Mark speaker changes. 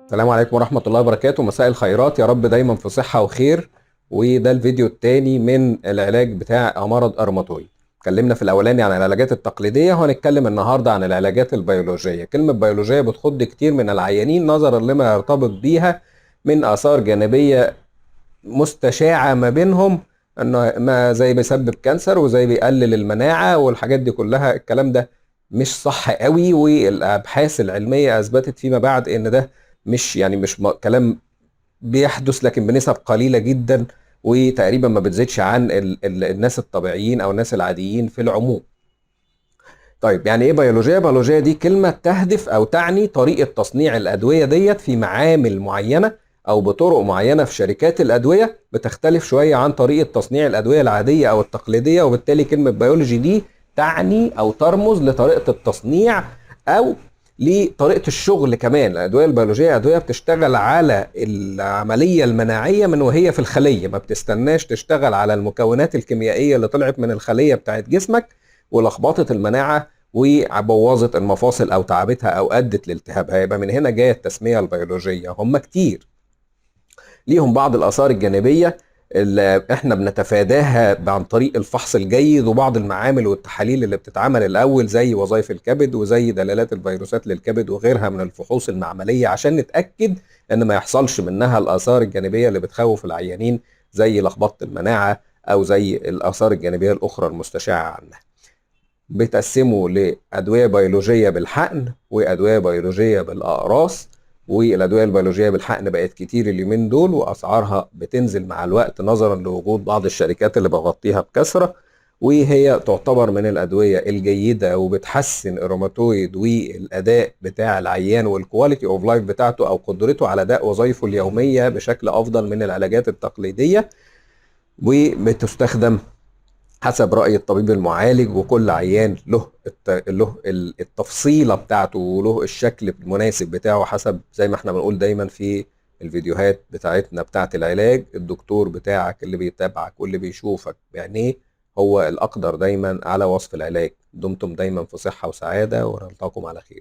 Speaker 1: السلام عليكم ورحمة الله وبركاته. مساء الخيرات، يا رب دايما في صحة وخير. وده الفيديو الثاني من العلاج بتاع مرض الروماتويد. اتكلمنا في الاولاني عن العلاجات التقليدية، وهنتكلم النهاردة عن العلاجات البيولوجية. كلمة بيولوجية بتخض كتير من العيانين نظرا لما يرتبط بيها من آثار جانبية مستشاعة ما بينهم، انه ما زي بيسبب cancer وزي بيقلل المناعة والحاجات دي كلها. الكلام ده مش صح قوي، والابحاث العلمية اثبتت فيما بعد ان ده مش يعني مش كلام بيحدث، لكن بنسب قليلة جدا، وتقريبا ما بتزيدش عن ال الناس الطبيعيين او الناس العاديين في العموم. طيب يعني ايه بيولوجية؟ بيولوجية دي كلمة تهدف او تعني طريقة تصنيع الادوية ديت في معامل معينة او بطرق معينة في شركات الادوية، بتختلف شوية عن طريقة تصنيع الادوية العادية او التقليدية. وبالتالي كلمة بيولوجي دي تعني او ترمز لطريقة التصنيع او لطريقة الشغل كمان. الأدوية البيولوجية أدوية بتشتغل على العملية المناعية من وهي في الخلية، ما بتستناش تشتغل على المكونات الكيميائية اللي طلعت من الخلية بتاعت جسمك ولخبطت المناعة وبوظت المفاصل أو تعبتها أو أدت لالتهابها. يبقى من هنا جاية التسمية البيولوجية. هم كتير ليهم بعض الآثار الجانبية اللي احنا بنتفاداها عن طريق الفحص الجيد وبعض المعامل والتحاليل اللي بتتعمل الاول، زي وظائف الكبد وزي دلالات الفيروسات للكبد وغيرها من الفحوص المعمليه، عشان نتاكد ان ما يحصلش منها الاثار الجانبية اللي بتخوف العيانين، زي لخبطة المناعة او زي الاثار الجانبية الاخرى المستشعه عنها. بيتقسموا لادويه بيولوجية بالحقن وادوية بيولوجية بالاقراص. والادوية البيولوجية بالحقن بقت كتير اليومين دول، واسعارها بتنزل مع الوقت نظرا لوجود بعض الشركات اللي بغطيها بكثرة، وهي تعتبر من الادوية الجيدة وبتحسن الروماتويد والاداء بتاع العيان وال quality of life بتاعته او قدرته على اداء وظائفه اليومية بشكل افضل من العلاجات التقليدية، وبتستخدم حسب رأي الطبيب المعالج، وكل عيان له التفصيلة بتاعته وله الشكل المناسب بتاعه، حسب زي ما احنا بنقول دايما في الفيديوهات بتاعتنا بتاعت العلاج. الدكتور بتاعك اللي بيتابعك واللي بيشوفك بعينيه هو الأقدر دايما على وصف العلاج. دمتم دايما في صحة وسعادة، ونلقاكم على خير.